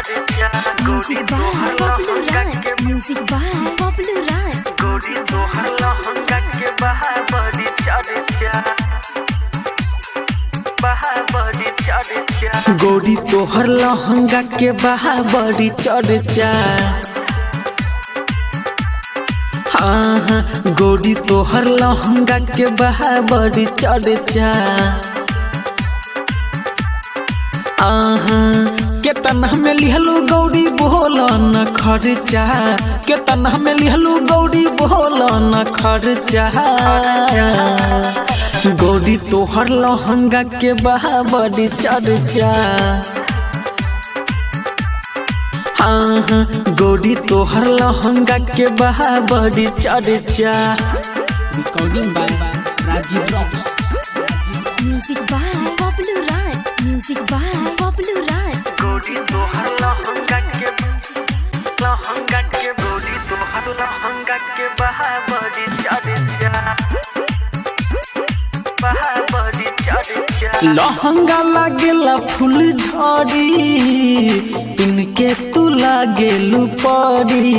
चर्चा। Music by Bablu Raj. Music by Bablu Raj. गोरी तोहर लहंगा के बहाबरी चर्चा, बहाबरी चर्चा। गोरी तोहर लहंगा के बहाबरी चर्चा। हाँ हाँ, गोरी तोहर लहंगा के बहाबरी चर्चा। आहा, केतना में लिहलू गौरी बोल न खर्चा, केतना में लिहलू गौरी बोल न खर्चा। गौरी तोहर लहंगा के बहाबरी चर्चा। हाँ हाँ, गौरी तोहर लहंगा के बहाबरी चर्चा। Recording by Rajiv Rocks. Music by Bablu Raj. Music by Bablu Raj. गोरी तोहर लहंगा के, लहंगा के, गोरी तोहर लहंगा के बहाबरी चर्चा, बहाबरी चर्चा। लहंगा लागेला फूल झड़ी, पिनके तू लागेलू परी।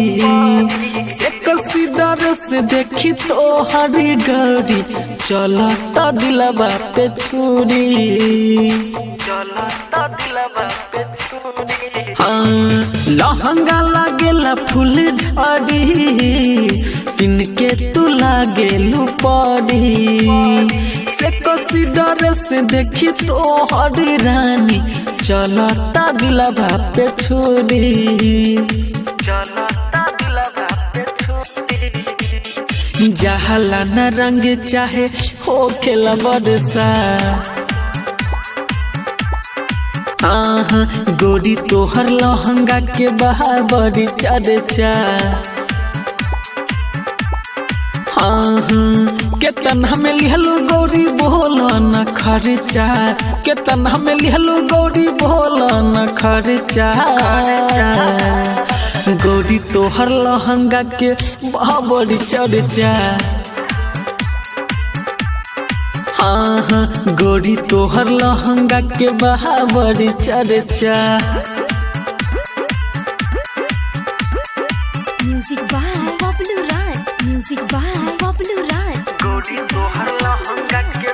से कसी डर से देखी तो हरी गौरी, चलता दिलवा पे छुरी। चलता दिलवा पे छुरी। हाँ, लहंगा लागेला फूल झड़ी, पिनके तू लागेलू परी। से कसी डर से देखी तो हरी रानी, चलता दिलवा पे छुरी। चलता दिलवा पे छुरी। जहला न रंग चाहे हो खेला बरसा। हाँ हाँ, गोरी तोहर लहंगा के बहाबरी चर्चा। हाँ हाँ, केतना में लिहलू गौरी बोल न खर्चा, केतना में लिहलू गौरी बोल न खर्चा। गौरी तोहर लहंगा के बहाबरी चर्चा। हाँ हाँ, गोरी तोहर लहंगा के बहाबरी चर्चा। Music by Bablu Raj. Music by Bablu Raj. गोरी तोहर लहंगा के,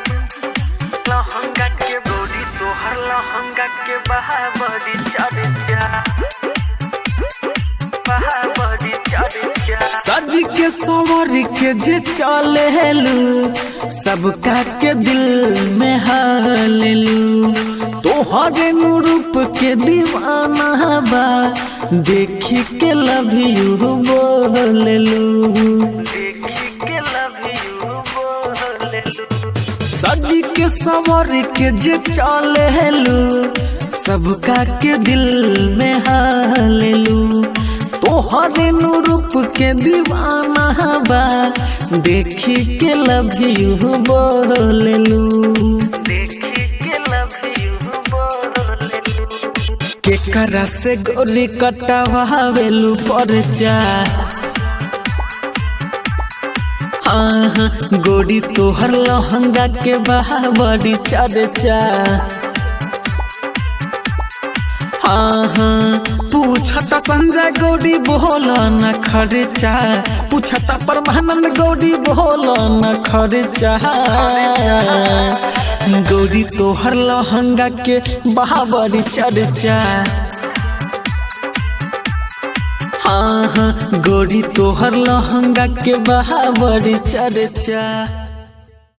लहंगा के, गोरी तोहर लहंगा के बहाबरी चर्चा, बहाबरी चर्चा। सज के सवर के जे चलेलू, सबका के दिल में हालेलू। तोहरे रूप के दीवाना बा, देखी के लव you बोलेलू। देखी के लव you बोलेलू। सज के सवर के जे चलेलू, सबका के दिल में हालेलू। तोहरे रूप के दीवाना बा, देखी के लव you बोलेलू। देखी के लव you बोलेलू। केकरा से गोली कटवावेलू परचा। हाँ हाँ, गोरी तोहर लहंगा के बहाबरी चर्चा। हाँ हाँ, पूछता संजय गौरी बोल न खर्चा, पूछता परमानंद गौरी बोल न खर्चा। गौरी तोहर लहंगा के बहाबरी चर्चा। हाँ हाँ, गोरी तोहर लहंगा के बहाबरी चर्चा।